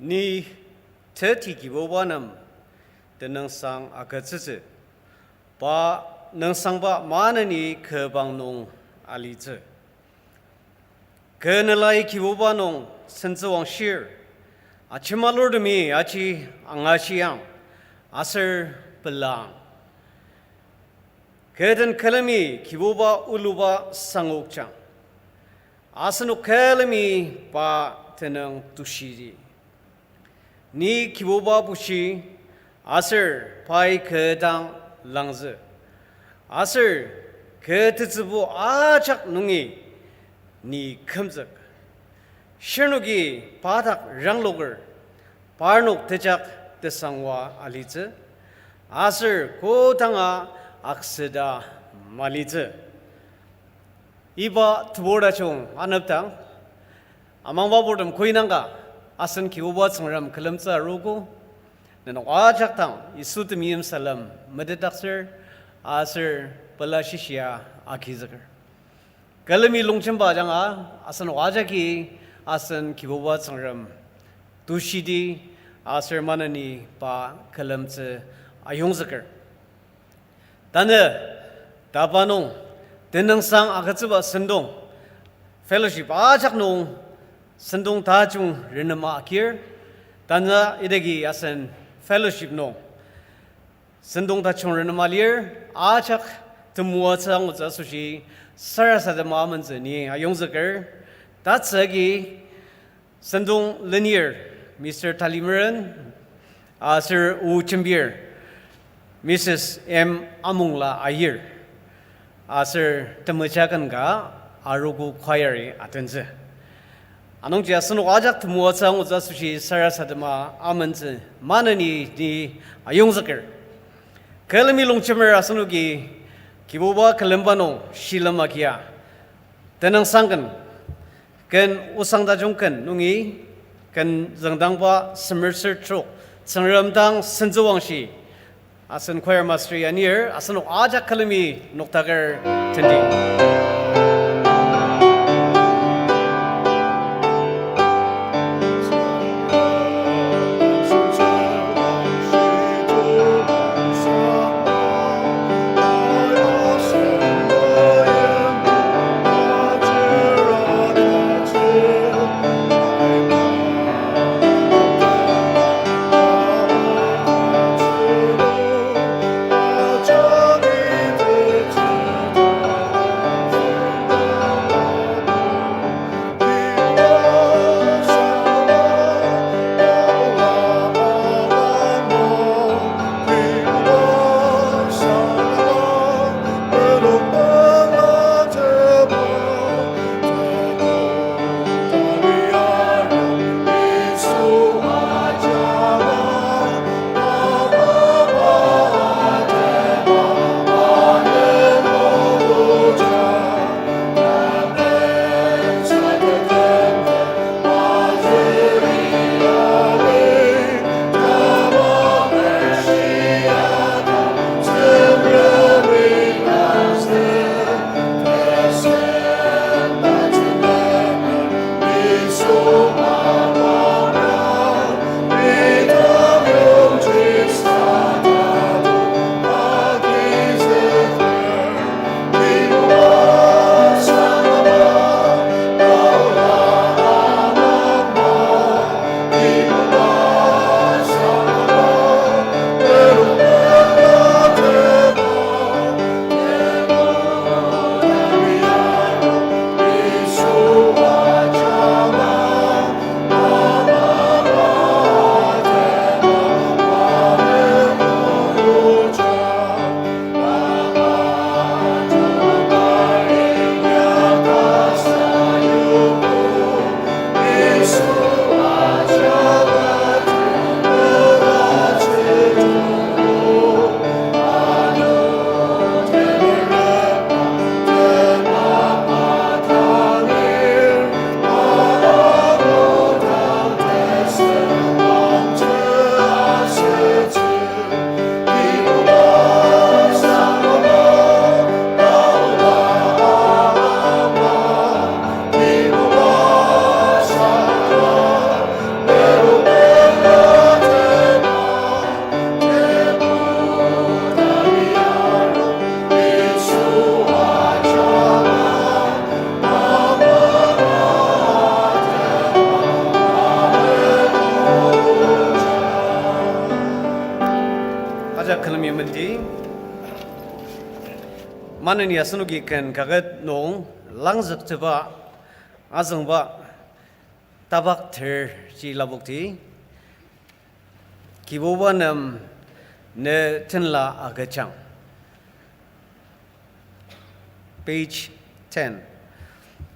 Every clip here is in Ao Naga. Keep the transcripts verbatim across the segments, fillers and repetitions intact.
Ni teti Kibuba nem tenüngsang agütsütsü, pa nüngsangba maneni kü bang nung alitsü. Kü nelai Kibuba nung sentsüwangshir, ajemalurtemi aji angashiang, aser pelang. Kü den külemi Kibuba oluba sangokjang, asenok külemi pa tenüng tushidi. Ni Kibuba bushi, aser pai kü dang langzü, aser kü tetsübu ajak nungi ni kümzük. Shirnoki pa dak rangloker, parnok tejak tesangwa alitsü, aser kodanga aksüta malitsü. Iba tebur tajung anepdang, amangba purtem koinangka, asen Kibuba Tsüngrem külemtsü arogo, nenok ajak dang Yisu temeim salem metetdaktsür, aser pela shishia agizüker. Külemi longjemba ajanga, asenok ajaki asen Kibuba Tsüngrem tushidi, aser maneni pa külemtsü ayongzüker. Tanü tapa nung tenüngsang agütsüba sentong, fellowship ajak nung sentong tajung renema agir. Tanü idaki asen fellowship nung sentong tajung renema lir, ajak temoatsü angutsü asoshi sarasadema amentsü ni ayongzüker. Tatsüki sentong lenir Mister Talimeren, aser o jembir Missus M Amongla Aier, aser temeja ken ka arogo choir-i atentsü. Anungji asenok ajak temoatsü angutsü asoshi sarasadema amentsü maneni ni ayongzüker. Külemi longjemer asenoki Kibuba külemba nung shilem agia tenüngsang ken, ken osang tajung ken nungi, ken züngdangba semer ser trok, Tsüngrem dang sentsüwangshi, asen choir master-i anir, asenok ajak külemi noktaker tendi. Külemi menti. Maneni asenoki ken kaket nung langzüktsüba azüngba tabak ter ji lapokti. Kibuba nem ne tenla agüjang. Page ten.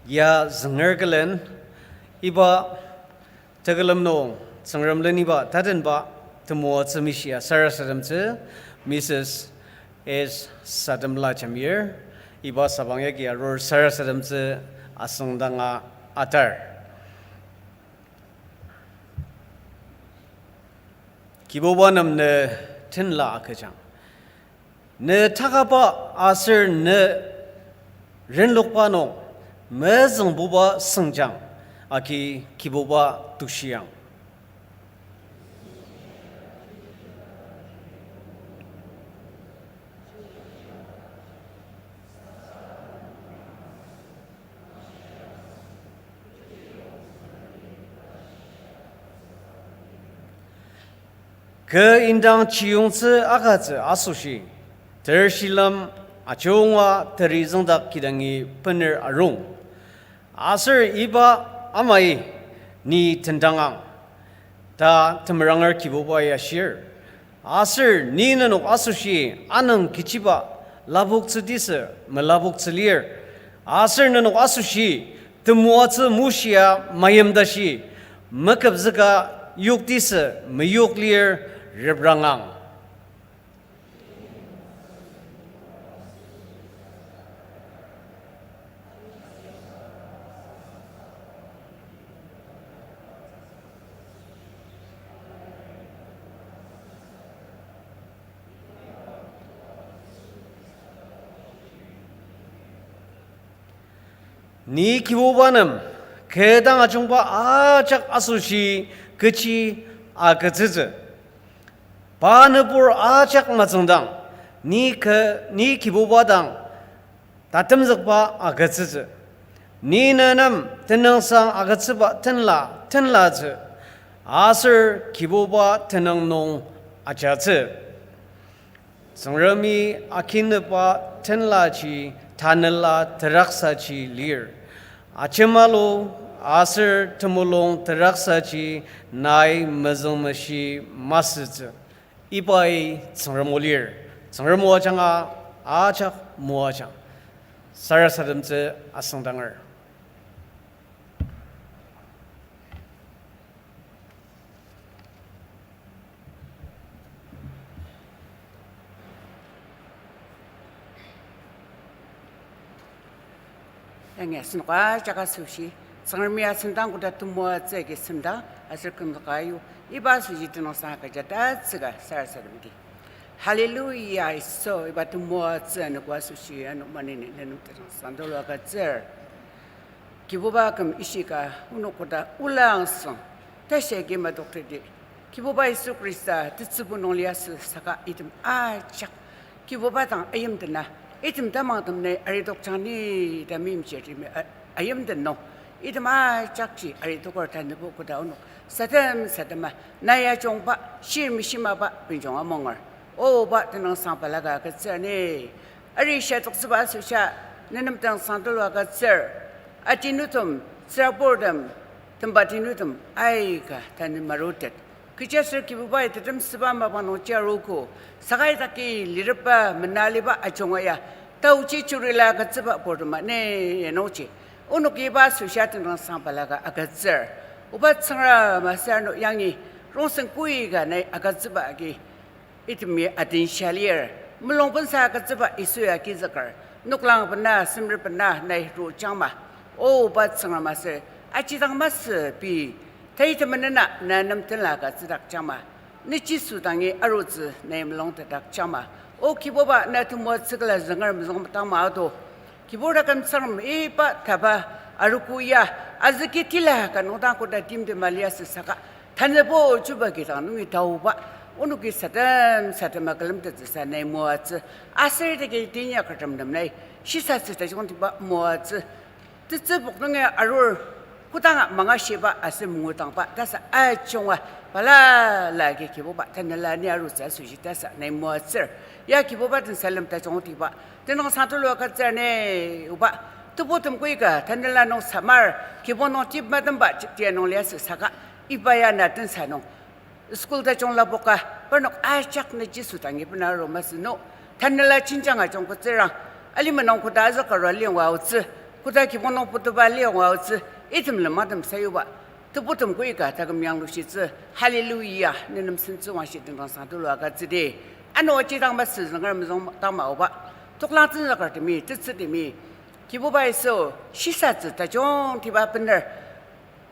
Ya zünger külen, iba tekülem nung Tsüngrem leniba tatenba temoatsü mishia sarasademtsü Missus S. Sademla Jamir, iba sabang yagi arur sarasademtsü asüngdanga atar. Kibuba nem ne tenla agüjang. Ne takaba aser ne renlokba nung mezüngbuba süngjang agi Kibuba tushiang. Kü indang chiyungtsü agütsü asoshi, ter shilem ajunga teri züngdak kidangi bener arung. Aser iba amai ni tendangang, ta temeranger Kibubai ashir. Aser ni nenok asoshi anüng kechiba lapoktsü tisü melapoktsü lir. Aser nenok asoshi temoatsü mushia mayimdashi meküpzüka yoktisü meyok lir reprangang. Ni Kibuba nem, kü dang ajungba ajak asoshi kechi agütsütsü. Pa nübur ajak matsüngdang, ni kü, ni Kibuba dang tatemzükba agütsütsü. Ni ne nem tenüngsang agütsüba tenla, tenlatsü. Aser Kibuba tenüng nung ajatsü. Tsüngremi akinüba tenlaji tanela teraksaji lir. Ajemalu aser temulung teraksaji nai mezüngmeshi masütsü. Ibai Tsüngrem o lir. Tsüngrem o ajanga ajak moajang. Sarasademtsü asüngdanger. Yangi asenok ajak asoshi, Tsüngremi asüngdang koda temoatsü agi semdang, aser kümzüka ayu, iba asoshi tenüngsang agüja tatsüka sarasademdi. Hallelujah, Yisu, iba temoatsü anogo asoshi, ano maneni nenem tenüngsang tulu agütsür. Kibuba küm ishika onok koda olangsang, tashi agi madokteti. Kibuba Yisu Khrista tetsübu nung liasü saka item ajak Kibuba dang ayimdena, item tamangtem nai aridokjang ni ta meimchirtemi a-, ayimden nung, item ajakji aridoker tanübo koda onok sadem sadema nai ajungba shir mishimaba benjong amunger. Oba tenüngsang balaka agütsür ni. Ari shia toktsüba asoshia, nenem tenüngsang tulu agütsür. Atinutem, tsüraburtem, temba tinutem, aika tanü marutet. Kechiaser Kibubai tetem süba mapang nungji arogo, sakai taki lirepba menaliba ajunga ya, taoji churila agütsüba purtema ne nungji. Onoki iba asoshia tenüngsang balaka agütsür. Oba Tsüngrem aser ano yangi, rongsen kuika nai agütsüba agi itemi adenshia lir, mulung bensa agütsüba Yisu ya agizüker, noklang bena, semri bena, nai rujangma. Oba Tsüngrem aser, ajidang masü pei, tai temenena, na nem tenla agütsüdakjangma. Ni Jisu dangi arutsü, nai mulung tedakjangma. O Kibuba, na temoatsü küla zünger mezüngmetangma ato. Kibur taküm Tsüngrem iba taba arogo ya, azüki tila ka nungdang koda timtem aliasü saka, tanübo chuba kidang nungi taoba, onoki sadem sadema külemtettsüsa nai moatsü, aser teki teinyaktertem nem nai shisatsü tajungtiba moatsü, tetsübok nungi arur, kodanga mangashiba aser mangudangba tasa ajunga balala agi Kibuba, tanela ni arutsü asoshi tasa nai moatsür. Ya Kibuba, den salem tajung tiba, tenüngsang tulu agütsür ni, oba. Tebutem koika tanela nung samar, kibong nung tip matemba tia nung liasü saka, iba ya na tensa nung school tajung lapoka, parnok ajak na Jisu dangi bena aru masü no. Tanela jenjang ajungketsürang, alima nung koda azükarua liyonga aotsü, koda kibong nung putuba liyonga aotsü, item lematem sayuba. Tebutem koika taküm yanglushitsü, hallelujah, nenem sentsü wangshi tenüngsang tulu agütsüdi. Ano aji dang masü zünger mezüng dang maoba. Toklang tenzükertemi, tetsütemi, Kibuba Yisu, shisatsü tajung tiba bener.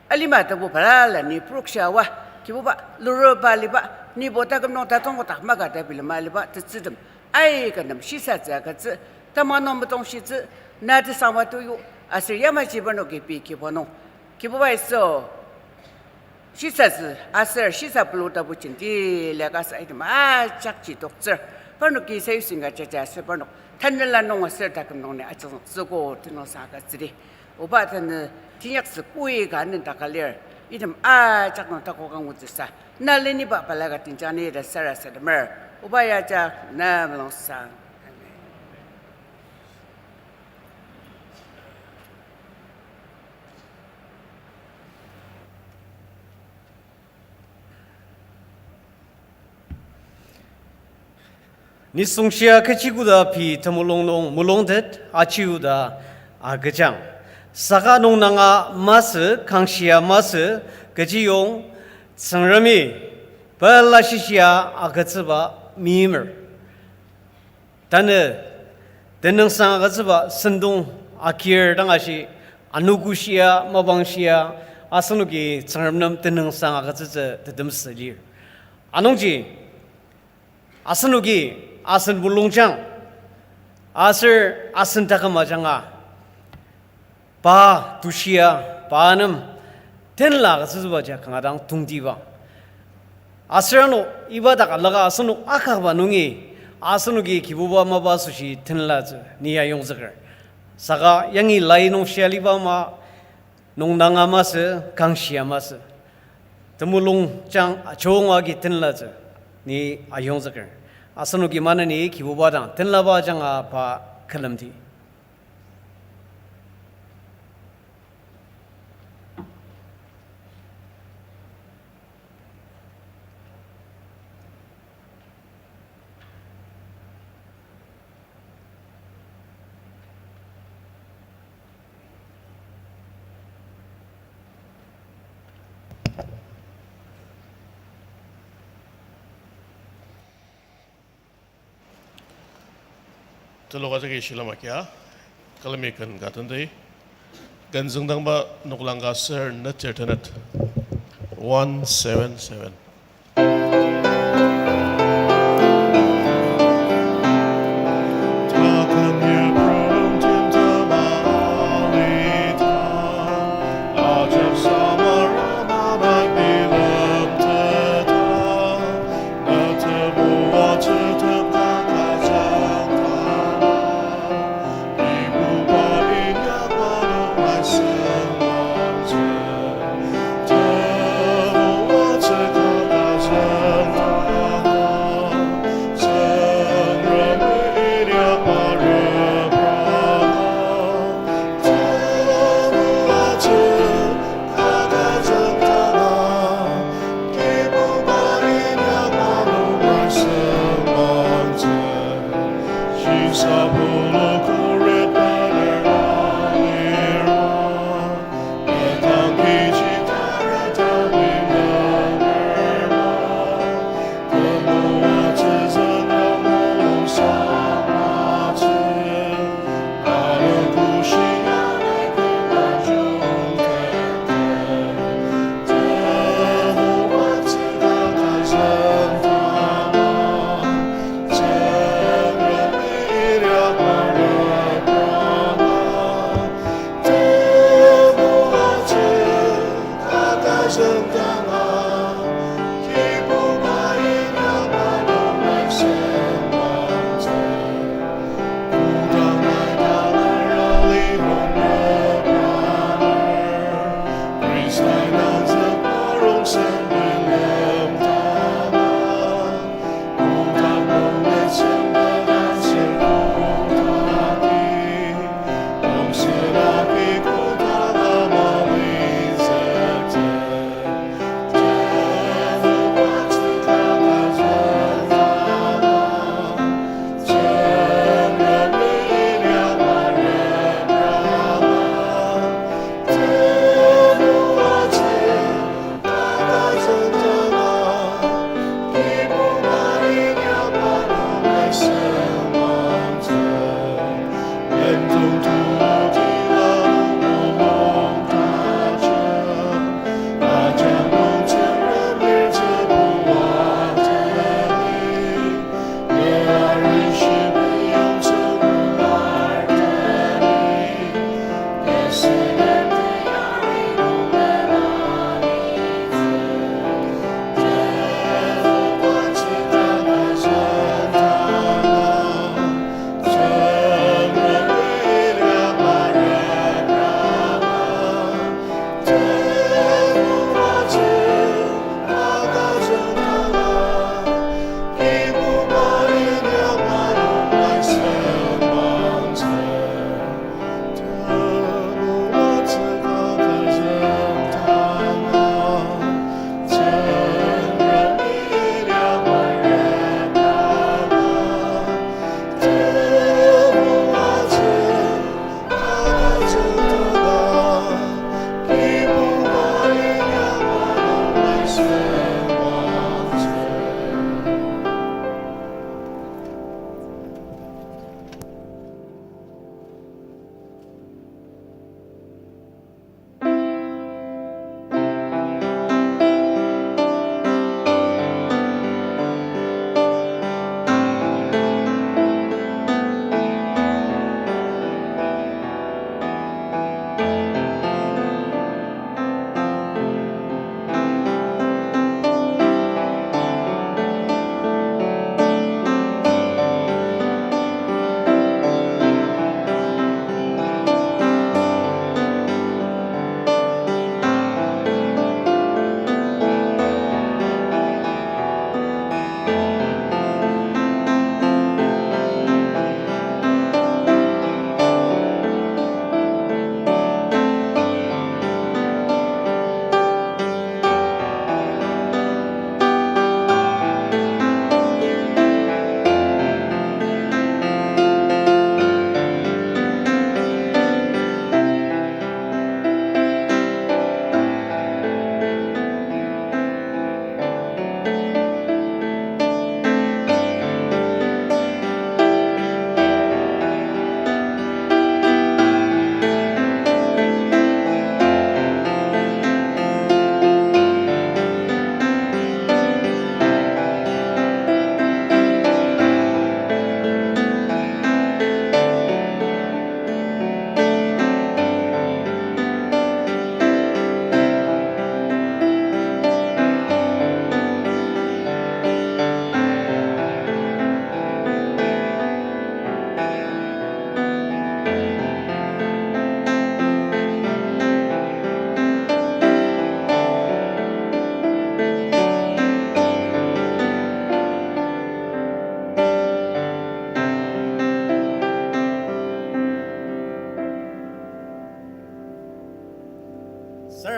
Alima tebu balala ni purokshia wa, Kibuba, lureba liba, nibo taküm nung tatong kotak maka ta bilema liba tetsütem aika nem shisatsü agütsü, tama nung metongshitsü, na tesangwa tuyu, aser yamaji parnoki pei kibo nung, Kibuba Yisu, shisatsü aser shisa pelu tapu jenti liakasa item ajakji toktsür. Parnoki sayusinga jaja aser parnok tanela nung aser taküm nung ni ajungtsüogo tenüngsang agütsüdi. Oba, tanü teinyaktsü koika nendaka lir, item ajak nung takok angutsüsa, na leniba balaka tenjang ni ta sarasademer. Oba ya ajak na mulungsang. Amen. Nisung shia kechi koda pei temulung nung mulungtet achiuda agüjang. Saka nung nanga masü, kangshia masü, kechiyong Tsüngremi pela shishia agütsüba meimer. Tanü tenüngsang agütsüba sentong akir dang ashi, anogo shia, mapang shia, asenoki Tsüngrem nem tenüngsang agütsütsü tetemsü lir. Anungji, asenoki asen mulungjang, aser asen taküm ajanga, pa tushia, pa nem tenla agütsütsübaji kanga dang tongtibang. Aser ano iba dak alaka asenok akaba nungi, asenoki Kibuba mapa asoshi tenlatsü ni ayongzüker. Saka yangi lai nung shia liba ama, nung nanga masü, kangshia masü, temulungjang ajunga agi tenlatsü ni ayongzüker. Asenoki maneni Kibuba dang tenlaba ajanga pa külemdi. Teloka jagi shilem akia, külemi ken ka tenti, ken züngdangba noklang ka ser net ter tenet, one seven seven.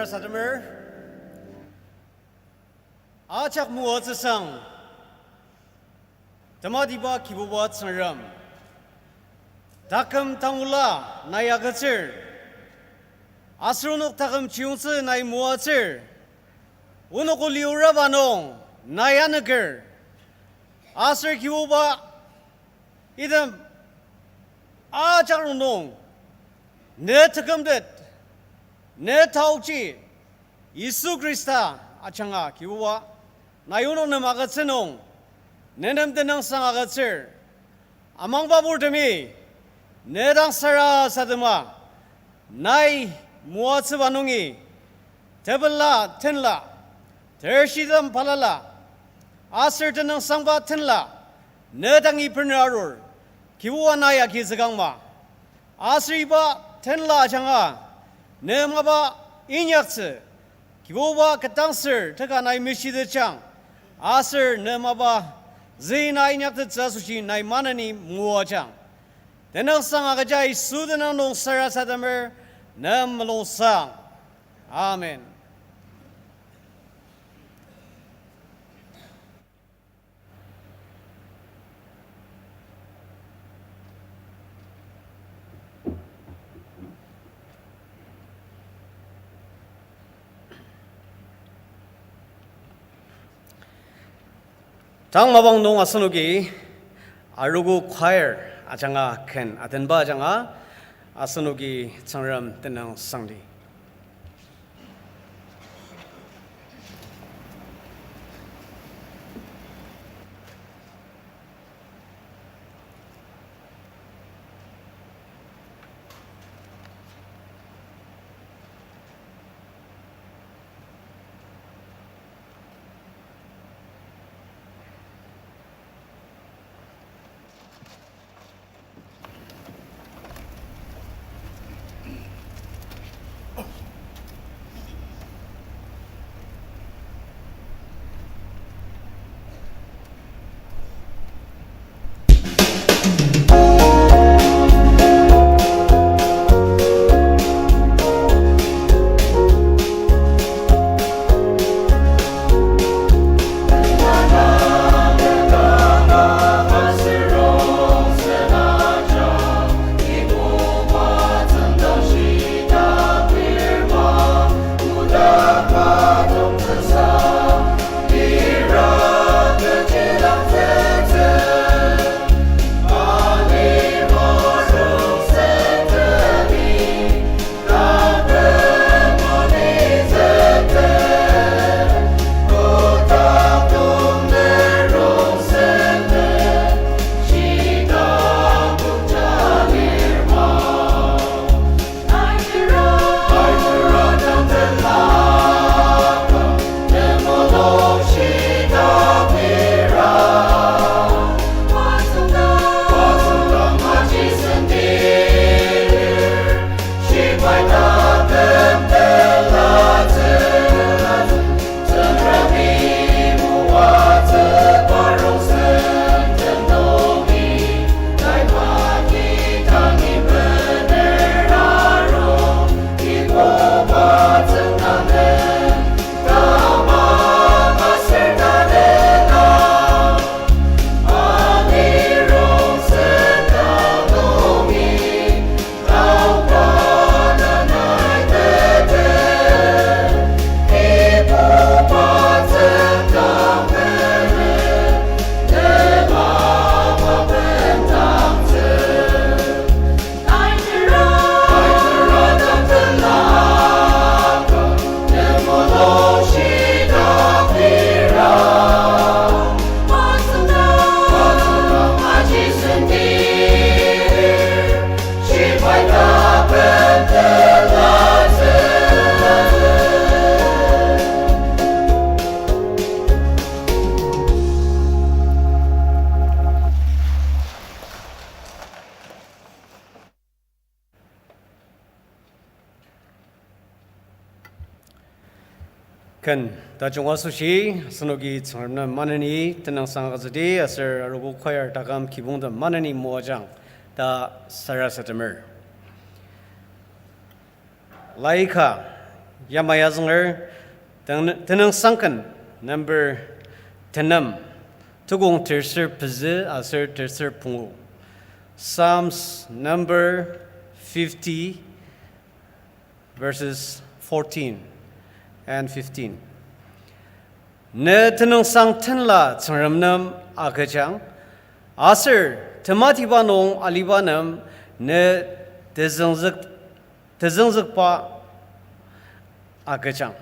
Satemer, ajak moatsüsang, tematiba Kibuba Tsüngrem, taküm tangula nai agütsür, aser onok taküm chiyongtsü nai moatsür, onok o liuraba nung nai anüker, aser Kibuba item ajak rongnung ne tekümtet, ne taoji, Yisu Khrista ajanga Kibuba, nai onok nem agütsü nung, ne nem tenüngsang agütsür, amangba purtemi, ne dang sarasadema, nai moatsüba nungi, tepela tenla, tershitem balala, aser tenüngsangba tenla, ne dangi bener arur, Kibuba nai agizükangma. Aser iba tenla ajanga, ne mapa inyaktsü, Kibuba ketdangsür teka nai meshitejang, aser ne mapa züina inyaktettsü asoshi nai maneni moajang. Tenüngsang agüja Yisu tenüng nung sarasademer, ne mulungsang. Amen. Tang mapang nung asenoki arogo choir ajanga ken atenba ajanga asenoki Tsüngrem tenüngsangdi. Ken tajung asoshi, asenoki Tsüngrem nem maneni tenüngsang agütsüdi, aser arogo choir taküm kibongtem maneni moajang ta sarasademer. Laika, Yamai azünger, Tenüngsangken number tenem, tukong terser pezü aser terser pungu. Psalms number fifty, verses fourteen and fifteen. Ne tenüngsang tenla Tsüngrem nem agüjang, aser tematiba nung aliba nem ne tezüngzük-, tezüngzükba agüjang.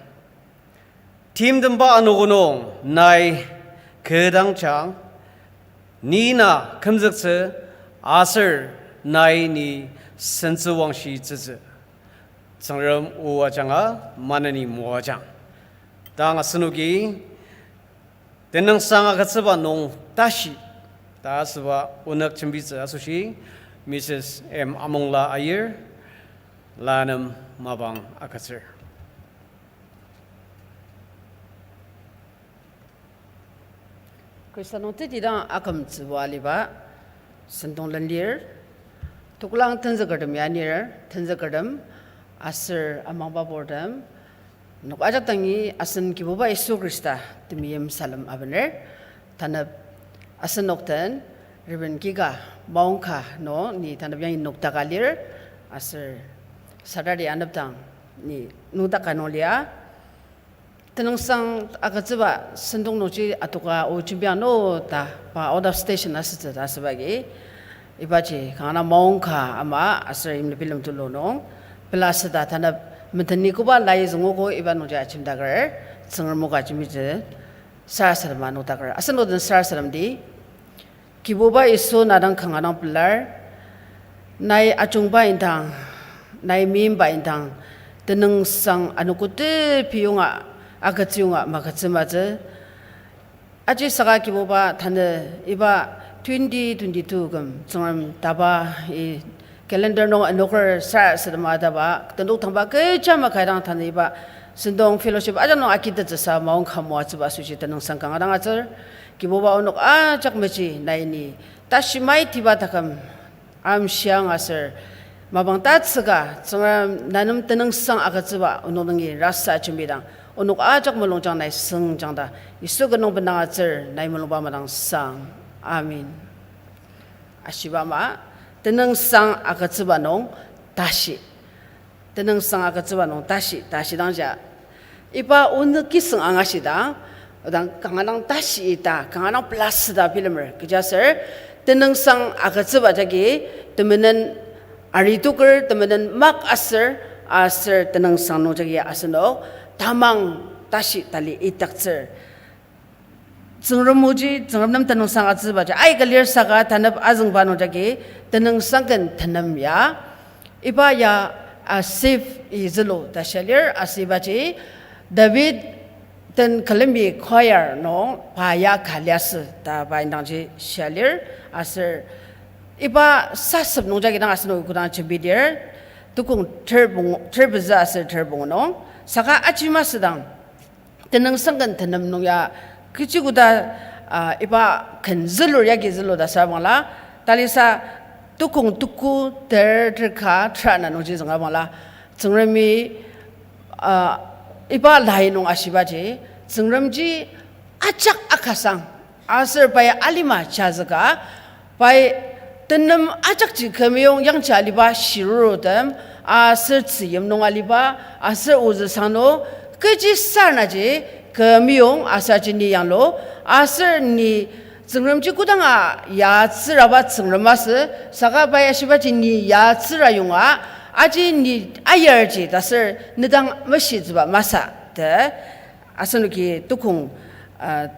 Timtemba anogo nung nai kü dangjang, ni na kümzüktsü, aser nai ni sentsüwangshitsütsü. Tsüngrem o ajanga maneni moajang. Tang asenoki tenüngsang agütsüba nung tashi ta asüba onük jembitsü asoshi Mrs M Amongla Aier, la nem mapang agütsür. Khrista nung tetidang akümtsüba aliba sentong lenlir, toklang tenzükertem ya anir, tenzükertem aser amangba purtem, nok ajak dangi asen Kibuba Yisu Khrista temeim salem abener. Tanep asenok den Reverend Kika Maongka nung ni tanep yangi nokdaka lir, aser Saturday anepdang ni nokdaka nung lia. Tenüngsang agütsüba sentong nungji adoka o jembiang no ta pa out of station asütsü ta asüba agi, ibaji kanga Maongka ama aser yimli bilemtulu nung pela süda tanep meteni koba lai züngogo iba nungji ajemdaker, Tsüngrem o ka jembitsü, sarasadema nokdaker. Asenok den sarasademdi. Kibuba Yisu, na dang kanga dang pelar, nai ajungba indang, nai meimba indang, tenüngsang anogo tepiyonga, agütsüyonga magütsümatsü. Aji saka Kibuba, tanü iba twenty twenty-two küm Tsüngrem taba i calendar nung anoker sarasadema taba, tendok tangba kecha makaidang tanü iba sentong fellowship ajak nung agitettsüsa maongka moatsüba asoshi tenüngsang kanga dang atsür. Kibuba, onok ajak meji nai ni tashi maitiba taküm amshiang aser mapang tatsüka Tsüngrem na nem tenüngsang agütsüba onok nungi rasa jembidang, onok ajak mulungjang nai sengjang ta Yisu kü nung bendang atsür, nai mulungba madang sang. Amen. Ashiba ama, tenüngsang agütsüba nung tashi. Tenüngsang agütsüba nung tashi, tashi dangja iba onük kisüng angashidang, odang kanga dang tashi ita, kanga dang pelasüda bilemer. Kechiaser, tenüngsang agütsüba jagi temenen aritoker, temenen mak aser, aser tenüngsang nung jagi asenok tamang tashi tali itaktsür. Tsüngrem oji, Tsüngrem nem tenüngsang agütsübaji aika lir saka tanep azüngba nung jagi tenüngsang ken tenem ya, iba ya Asaph-i zülu ta shia lir, aser ibaji David den külemi choir nung pa ya ka liasü ta pa indangji shia lir, aser iba sasep nung jagi dang asenok kodang jembidir, tukong ter pungu, ter pezü aser ter pungu nung, saka ajima südang tenüngsang ken tenem nung ya kechi koda, ah, iba ken zülur yagi zülu ta sür bangla, talisa tukong tuku ter ter ka ter ana nungji zünga bangla, Tsüngremi, ah, iba lai nung ashibaji, Tsüngremji ajak akasang, aser pai alima jazüka, pai tenem ajakji kü meyong, yangji aliba shirurutem, aser tzüyim nung aliba, aser ozü sang nung, kechi sür naji kü meyong, aser aji ni yanglu, aser ni Tsüngremji kodanga yatsüraba Tsüngrem asü, saka pai ashibaji ni yatsüra yonga, aji ni ayarji ta sür nedang meshitsüba masü ta, asenoki tukong, ah,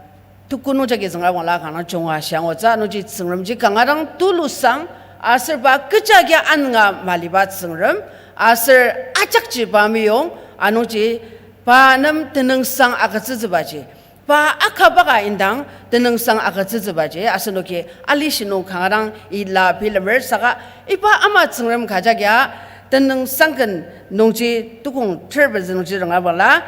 tuku nung jagi zünga bangla kanga junga shiangotsü, anungji Tsüngremji kanga dang tulusang, aser pa kecha kia anunga maliba Tsüngrem, aser ajakji pa meyong, anungji pa nem tenüngsang agütsütsübaji, pa akaba ka indang tenüngsang agütsütsübaji, asenoki alishi nung kanga dang ila bilemer saka, iba ama Tsüngrem ka jagia tenüngsang ken nungji tukong ter pezü nungji zünga bangla,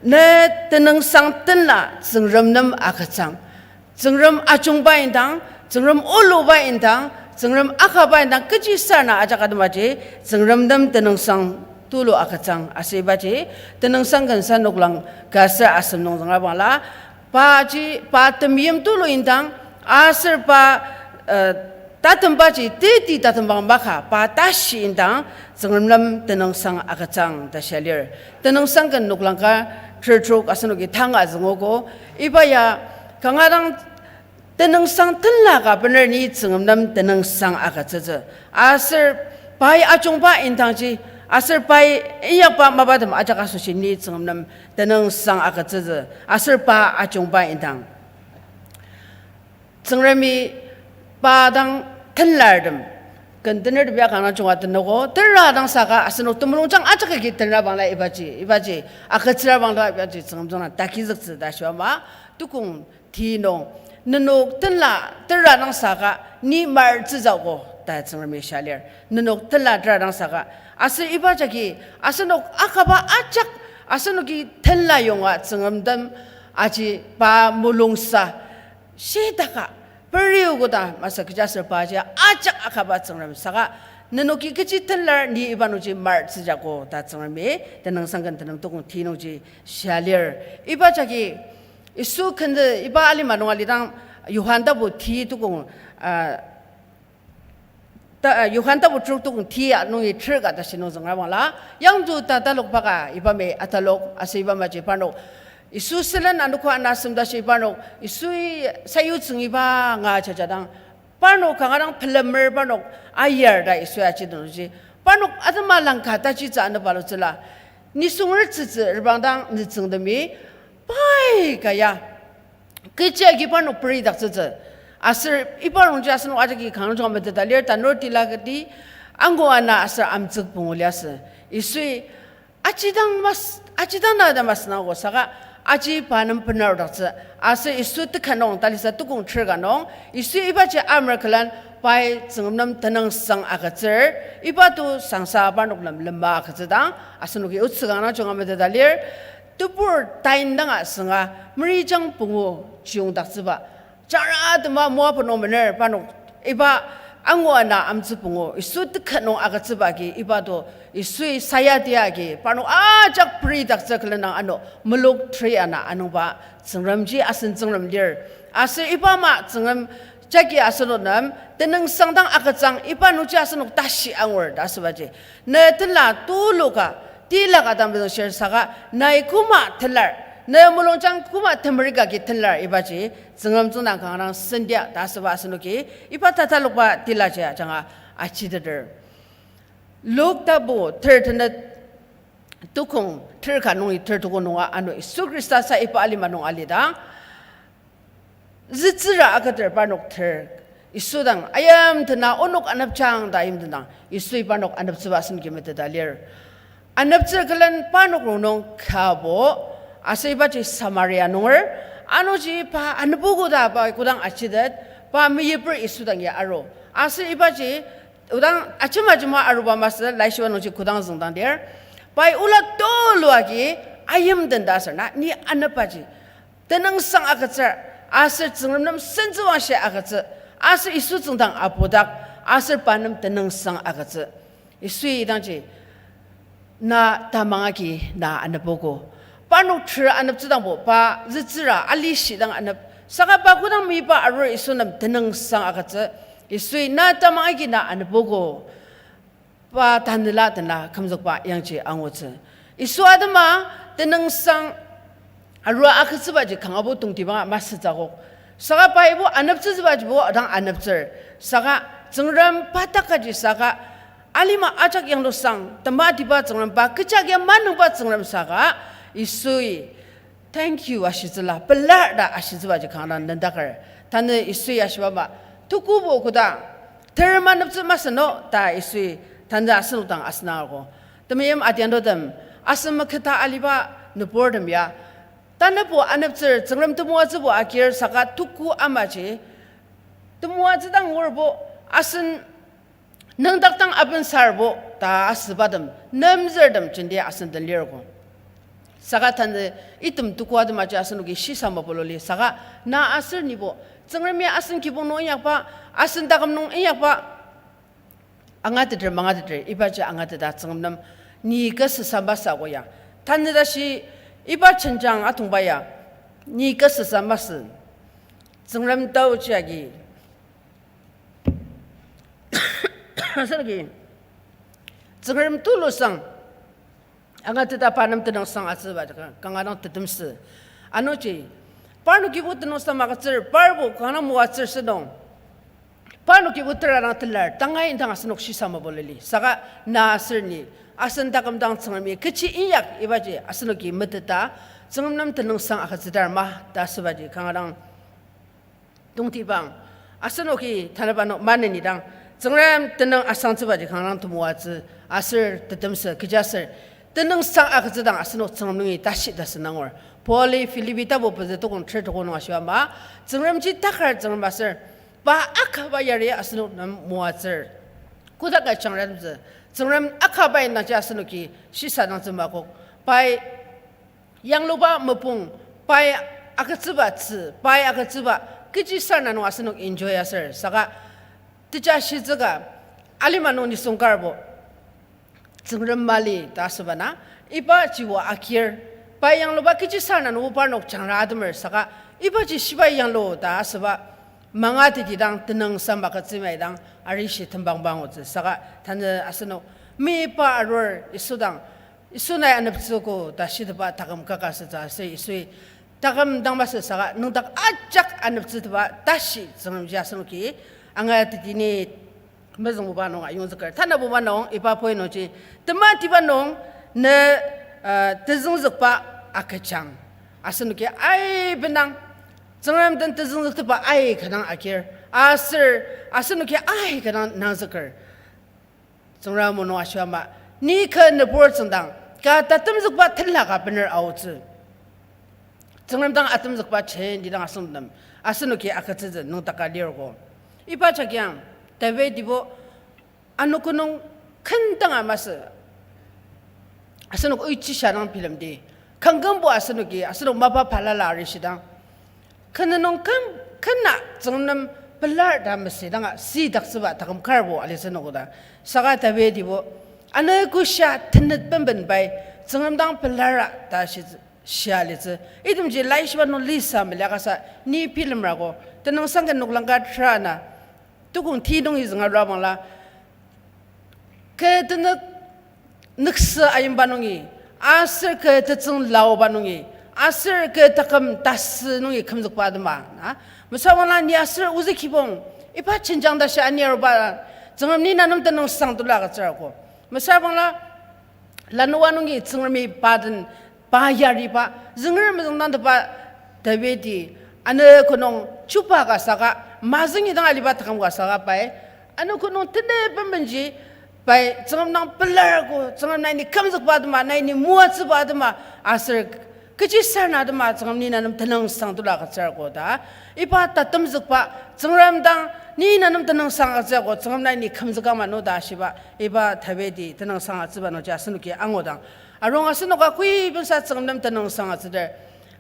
ne tenüngsang tenla Tsüngrem nem agütsüang. Tsüngrem ajungba indang, Tsüngrem oluba indang, Tsüngrem akaba indang, kechi sür na ajak atemaji, Tsüngrem nem tenüngsang tulu agütsüang aser ibaji tenüngsang ken sa noklang ka ser asem nung züngra bangla, paji pa temeim tulu indang, aser pa, eh, tatembaji teti tatembang maka pa tashi indang Tsüngrem nem tenüngsang agütsüang ta shia lir. Tenüngsang ken noklang ka ter trok asenoki tanga züngogo, iba ya kanga dang tenüngsang tenla ka bener ni Tsüngrem nem tenüngsang agütsütsü. Aser pai ajungba indangji, aser pai inyakba mapatem ajak asoshi ni Tsüngrem nem tenüngsang agütsütsü. Aser pa ajungba indang Tsüngremi pa dang tenlartem, ken tenertem ya kanga junga tenogo, tera dang saka asenok temulungjang ajak agi tenra bangla ibaji, ibaji, agütsüra bangla ibaji Tsüngrem tsüngdang takizüktsü ta shiba ama, tukong ti nung, nenok tenla tera dang saka ni martsütsüogo ta Tsüngremi shia lir. Nenok tenla tera dang saka, aser iba jagi asenok akaba ajak, asenoki tenla yonga Tsüngrem tem aji pa mulungsa shitaka, periu koda masü kechiaser paji ajak akaba Tsüngrem saka, nenoki kechi tenlar ni iba nungji martsütsüogo ta Tsüngremi tenüngsang ken tenem tukong ti nungji shia lir. Iba jagi Yisu kende iba alima nung alidang Johan tapu ti tukong, ah, ta, Johan tapu trok tukong ti a nungi ter ka ta shi nung züngra bangla, yangtu ta talokba ka iba mi atalok aser iba maji parnok Yisu sülen anogo ana asem ta shi parnok Yisui sayutsüng iba nga jajadang, parnok kanga dang pelemer parnok ayar ta Yisui aji nungji, parnok atema langka tajitsü anepalutsüla, nisungertsütsü rebang dang nütsüngtemi pai ka ya kechi agi parnok peridaktsütsü. Aser iba nungji asenok ajaki kanga junga meteta lir, tanur tila kati, angu ana aser amtsük pungu liasü. Yisui ajidang mas-, ajidang na ta masü nangko saka, aji pa nem benarudaktsü. Aser Yisu teka nung talisa tukong ter ka nung, Yisui ibaji amer külen pai Tsüngrem nem tenüngsang agütsür, iba to sangsa parnok nem lema agütsüdang, asenoki otsü kanga junga meteta lir, tebur tain danga sünga, merijang pungu chiyongdaktsüba, jara atema moa punung mener parnok iba angu ana amtsü pungu Yisu teka nung agütsüba agi iba to Yisui sayati agi parnok ajak peridaktsü külen dang ano muluk teri ana anungba Tsüngremji asen Tsüngrem lir. Aser iba ama Tsüngrem jagi asenok nem tenüngsang dang agütsüang, iba nungji asenok tashi angur ta asübaji, ne tenla tulu ka, tila ka dang bezüng shir saka, nai koma tenlar, ne mulungjang koma temerika agi tenlar ibaji Tsüngrem tsüngdang kanga dang sendia ta asüba asenoki iba tatalokba tilaji ajanga ajiteter. Luk tapu ter tenet tukong ter ka nungi ter tuko nunga ano Yisu Khrista sa iba alima nung alidang, zütsüra aketer parnok ter, Yisu dang ayimdena onok anepjang ta ayimdena Yisui parnok aneptsüba asenoki meteta lir. Aneptsür külen parnok rongnung kabo, aser ibaji Samaria nunger, anungji pa anepogo ta pa kodang ajitet, pa meyiper Yisu dang ya aru. Aser ibaji odang ajema ajema aruba masü, laishiba nungji kodang züngdangdir, pai ola tulu agi ayimden ta aser na ni anepaji tenüngsang agütsür, aser Tsüngrem nem sentsüwangshi agütsü, aser Yisu tsüngdang apudak, aser pa nem tenüngsang agütsü. Yisui idangji, na tamang agi na anepogo. Parnok ter aneptsüdangbo pa zütsüra alishidang anep, saka pa kodang meyipa arur Yisu nem tenüngsang agütsü. Yisui na tamang agi na anepogo. Pa tanela tena kümzükba yangji angutsü. Yisu atema tenüngsang arua agütsübaji kangabo tongtibanga masütsü akok. Saka paibo aneptsütsübajibo dang aneptsür. Saka Tsüngrem pa takaji saka alima ajak yanglusang tematiba Tsüngrem, pa kecha agi manungba Tsüngrem saka Yisui thank you ashitsüla, pelar ta ashitsübaji kanga dang nendaker. Tanü Yisui ashiba ama, tukubo kodang ter maneptsü masü no ta Yisui tanü asenok dang asenangago. Temeim adianutem, asen maketa aliba nüburtem ya, tanübo aneptsür Tsüngrem temoatsübo agir saka tuku amaji, temoatsü dang ngurbo, asen nüngdakdang abensarbo ta asübatem nemzürtem jenti asen den lirgo. Saka tanü item tuku atemaji asenoki shisa mapulu li saka, na aser nibo, Tsüngremi asen kibong nung inyakba, asen taküm nung inyakba angateter mangateter ibaji angateta Tsüngrem nem Ni kü süsa masü ako ya. Tanü tashi iba jenjang atongba ya. Ni kü süsa masü. Tsüngrem taoji agi. Asenoki Tsüngrem tulusang angateta pa nem tenüngsang atsüba kanga dang tetemsü. Anungji, parnokibo tenüngsang magütsür, parbo kanga moatsür sünung. Parnokibo tera dang telar, tangai indang asenok shisa mabo lili. Saka na aser ni, asen taküm dang Tsüngremi kechi inyak ibaji asenoki meteta, Tsüngrem nem tenüngsang agütsüdar ma ta asübaji kanga dang tongtibang. Asenoki tanaba nung maneni dang, Tsüngrem tenüng asangtsübaji kanga dang temoatsü, aser tetemsü, kechiaser tenüngsang agütsüdang asenok Tsüngrem nungi tashi tasü nang angur. Pauli Philippi tapu pezü tukong ter tuko nung ashiba ama, Tsüngremji takar Tsüngrem aser, pa akaba yari asenok nem moatsür. Kodaka jangratemtsü, Tsüngrem akaba indangji asenoki shisa dangtsü makok. Pai yangluba mopung, pai agütsüba tzü, pai agütsüba kechisarena nung asenok enjoy aser. Saka teja shitsüka alima nung nisung karbo Tsüngrem mali ta asüba na, iba jibo akir, pai yangluba kechisarena nung parnok jangra atemer saka, ibaji shibai yanglu ta asüba mangatetidang tenüngsang magütsümaidang arishi tembangba angutsü. Saka tanü asenok meyipa arur Yisu dang, Yisu nai aneptsüogo ta shitepa taküm kaka sütsü aser Yisui taküm dang masü saka nüngdak ajak aneptsütepa tashi Tsüngremji asenoki angatetini mezüngbuba nung ayongzüker. Tanabuba nung iba point nungji, tematiba nung ne, uh, tezüngzükba agüjang. Asenoki aibenang, Tsüngrem den tezüngzüktepa aika dang agir. Aser asenoki aika dang nangzüker. Tsüngrem o nung ashiba ama, ni kü nübur tsüngdang, ka tatemzükba tenla ka bener aotsü. Tsüngrem dang atemzükba jenti dang asüngdang, asenoki agütsütsü nüngdaka lirko. Iba jakyang, Davidi bo, anogo nung kendanga masü, asenok oichi sha dang bilemdi. Kangkümbo asenoki, asenok mapa balala arishidang, kena nung küm, kena Tsüngrem nem pelar ta masüdanga, sidaktsüba taküm karbo alitsü nogo ta. Saka Davidi bo, anogoshia tenet benben pai, Tsüngrem dang pelara ta shi, shia litsü. Itemji laishiba nung lisa meliakasa, ni bilemrako, tenüngsang ken noklang ka tera na, tukong ti nungi zünga lua bangla, kü tenük nüksü ayimba nungi, aser kü tetsüng laoba nungi, aser kü taküm tasü nungi kümzükba atema, na? Mesüra bangla ni aser ozü kibong, iba jenjang tashi ani aruba, Tsüngrem ni na nem tenüngsang tulu agütsürako. Mesüra bangla, lanua nungi Tsüngremi pa den, pa yariba, zünger mezüngdangtepa Davidi, anogo nung chuba ka saka, mazüngi dang aliba taküm ka saka pai, anogo nung tene benbenji, pai Tsüngrem dang pelarko, Tsüngrem nai ni kümzükba atema, nai ni moatsüba atema, aser kechisarena atema, Tsüngrem ni na nem tenüngsang tulu agütsürako ta. Iba tatemzükba, Tsüngrem dang ni na nem tenüngsang agütsüako, Tsüngrem nai ni kümzüka mano ta shiba, iba Davidi tenüngsang agütsüba nungji asenoki angudang, arung asenoka kui bensa Tsüngrem nem tenüngsang agütsüdir.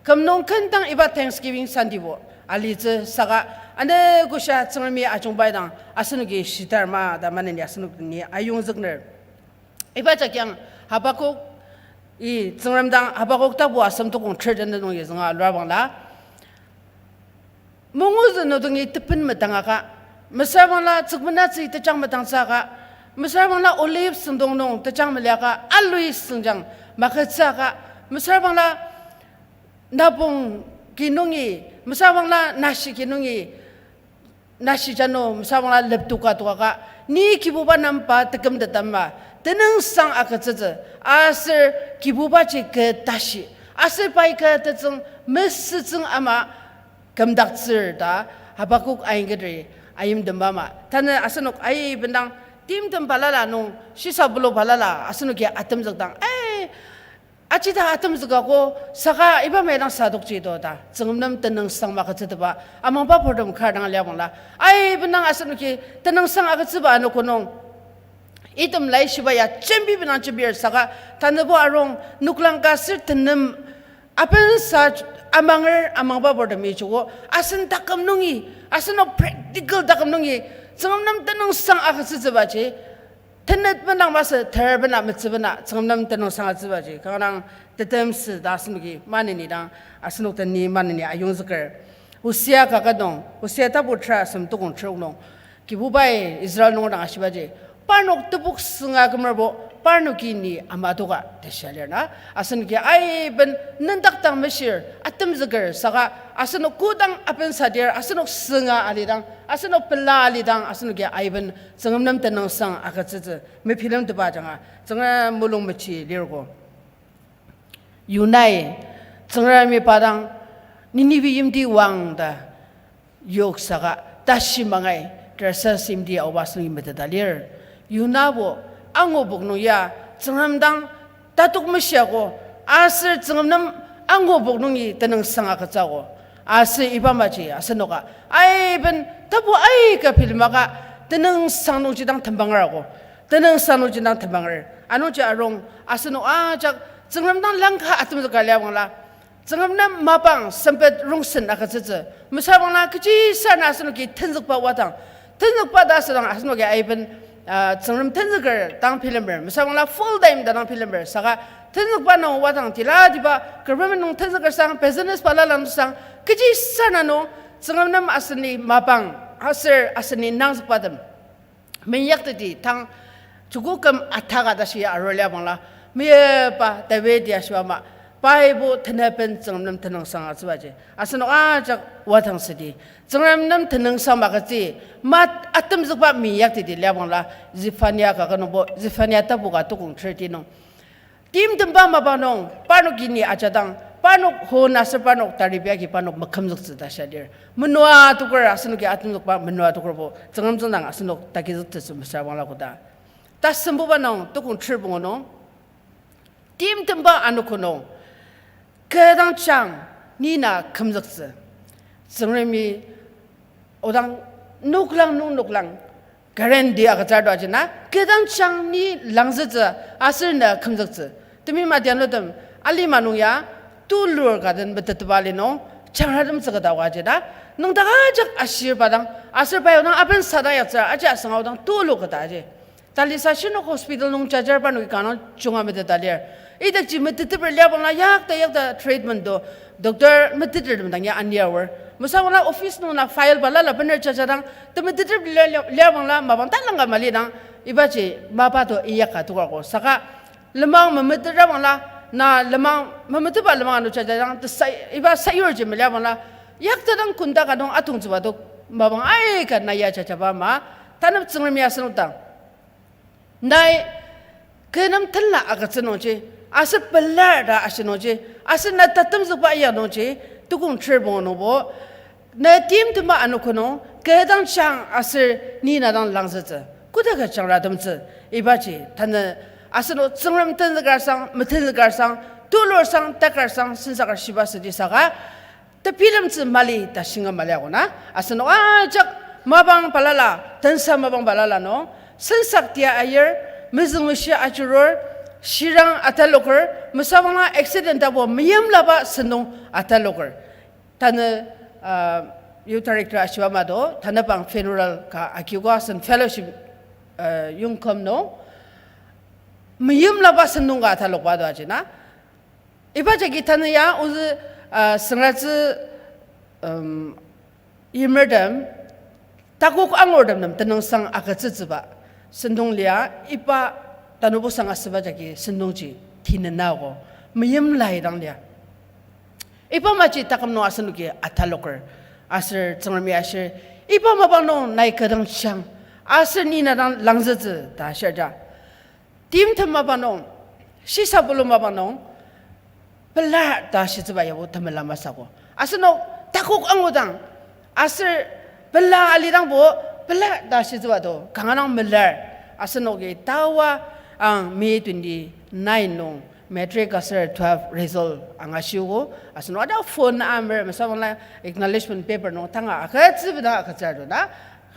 Küm nung kendang iba Thanksgiving Sunday bo alitsü saka, anogoshia Tsüngremi ajungbai dang asenoki shitar ma ta maneni asenok ni ayongzükner. Iba jakyang Habakuk-i Tsüngrem dang Habakuk tapu asem tukong ter tenet nungi zünga lua bangla, munguzü nudungi tepen metangaka, mesüra bangla tsükmenatsü tejang metangtsüaka, mesüra bangla olive süngdong nung tejang meliaka, alui süngjang magütsüaka, mesüra bangla napong ki nungi, mesüra bangla nashi ki nungi, nashi jano, mesüra bangla leptoka tokaka, ni Kibuba nem pa tekümtetema, tenüngsang agütsütsü, aser Kibubaji kü tashi, aser pai kü tetsüng mesütsüng ama kümdaktsür ta, Habakuk aingketri ayimtemba ama. Tanü asenok aibendang timtem balala nung, shisa bulu balala, asenoki atemzükdang, eh, ajida atemzükako, saka iba maidang sadokji to ta, Tsüngrem nem tenüngsang magütsütepa, amangba purtem kar dang liabangla, aibendang asenoki tenüngsang agütsüba anogo nung, item laishiba ya jembi benang jembir saka, tanübo arung noklang ka ser tenem apensa amanger amangba purtemi joko, asen taküm nungi, asenok practical taküm nungi, Tsüngrem nem tenüngsang agütsütsübaji, Tenet benang masü, ter bena, metsü bena, Tsüngrem nem tenüngsang agütsübaji kanga dang tetemsü ta asenoki maneni dang, asenok den ni maneni ayongzüker. Hosea kaket nung, Hosea tapu ter asem tukong trok nung, Kibubai Israel nunger dang ashibaji, parnok tepok sünga kümerbo, parnoki ni amatoka ta shia lir na. Asenoki aiben nendak dang meshir, atemzüker saka, asenok kodang aben sadir, asenok sünga alidang, asenok pela alidang, asenoki aiben Tsüngrem nem tenüngsang agütsütsü mebilemtepa ajanga Tsüngrem mulung mechi lirgo. Yonai, Tsüngremi pa dang, Ninive yimti wang ta yok saka, tashi mangai, Tarsis yimti aoba asenoki meteta lir. Yonabo, angupok nung ya, Tsüngrem dang, tatok meshiako, aser Tsüngrem nem angupok nungi tenüngsang agütsüogo. Aser iba maji, asenoka, aiben, tapu aika bilemaka, tenüngsang nungji dang tembanger ako. Tenüngsang nungji dang tembanger. Anungji arung, asenok ajak, Tsüngrem dang langka atemzüka liabangla, Tsüngrem nem mapang sempet rongsen agütsütsü. Mesüra bangla kechisarena asenoki tenzükba wadang. Tenzükba ta asüdang asenoki aiben, ah, Tsüngrem tenzüker dang bilemer. Mesüra bangla full time ta dang bilemer. Saka tenzükba nung wadang tila tiba government nung tenzüker sang, business balala nung sang, kechisarena nung Tsüngrem nem aseni mapang, aser aseni nangzükbatem meinyakteti tang joko küm ataka tashi arua liabangla, meyipa Dawidi ashiba ama, paibo tenaben Tsüngrem nem tenüngsang agütsübaji asenok ajak wadang südi. Tsüngrem nem tenüngsang magütsü, ma atemzükba meinyakteti liabangla, Zephania kaket nungbo, Zephania tapu ka tukong thirty nung, timtemba mapang nung, parnoki ni ajadang, parnok hon aser parnok taribi agi parnok mekümzüktsü ta shia lir. Menoa toker asenoki atemzükba menoa tokerbo, Tsüngrem tsüngdang asenok takizüktsütsü mesüra bangla koda. Tasembuba nung, tukong thirty pungu nung, timtemba anogo nung, kü dang jang ni na kümzüktsü. Tsüngremi odang noklang nung noklang guarantee agütsür to ajina, kü dang jang ni langzütsü aser na kümzüktsü. Temeim adianutem, alima nung ya, tulur ka den metetba ali nung, jangratem tsüketa oa ajina, nüngdak ajak ashirba dang, aser pai odang aben sadang yaktsür aji asanga odang tulu keta aji. Talisa Shinok Hospital nung jajar parnoki kanga junga meteta lir. Idakji meteteper liabangla yakta yakta treatment to, doctor metetertem dang ya aniaor. Mesüra bangla office nung na file balala bener jajadang, temeteter lia-, lia-, liabangla mapang talangka malidang, ibaji mapa to inyaka tokarko. Saka lenmang memetetra bangla, na lenmang memetetba lenmang ano jajadang, tesai, iba sayurji meliabangla, yakta dang kunda ka nung atongtsüba to, mapang aika na ya jajaba ama, tanep Tsüngremi asenok dang nai kü nem tenla agütsü nungji, aser pelar ta ashi nungji, aser na tatemzükba ya nungji, tukong thirty pungu nungbo, na timtemba anogo nung, kü dang jang aser ni na dang langzütsü, koda ka jangratemtsü, ibaji tanü asenok Tsüngrem tenzüker sang, metenzüker sang, tulur sang, takar sang, sensaker shiba südi saka, tebilemtsü mali ta shinga mali ako na. Asenok ajak mapang balala, tensa mapang balala nung, sensak tia ayir, mezüngmeshi ajurur, shirang ataloker, mesüra bangla accident abo meyimlaba sentong ataloker. Tanü, uh, youth director ashiba ama to, tanü pang funeral ka akiko asen fellowship, uh, yongküm nung, meyimlaba sentong ka atalokba to ajina. Iba jagi tanü ya ozü, uh, süngratsü, um, yimertem, takok angurtem nem tenüngsang agütsütsüba sentong lia, iba tanübo sang asüba jagi sentongji tinena ako, meyimlai dang lia. Iba maji taküm nung asenoki ataloker, aser Tsüngremi ashir, iba mapang nung nai kü dang jang, aser ni na dang langzütsü ta ashir ja. Timtem mapang nung, shisabulu mapang nung, pelar ta shitsüba yabo temela masü ako. Asenok takok angudang, aser pela alidangbo, pelar ta shitsüba to kanga dang melar. Asenoki tawa ang May twenty-nine nung matric aser twelve result angashiogo. Asenok ada phone amer, mesüra bangla acknowledgement paper nung tanga agütsübeda agütsür to na.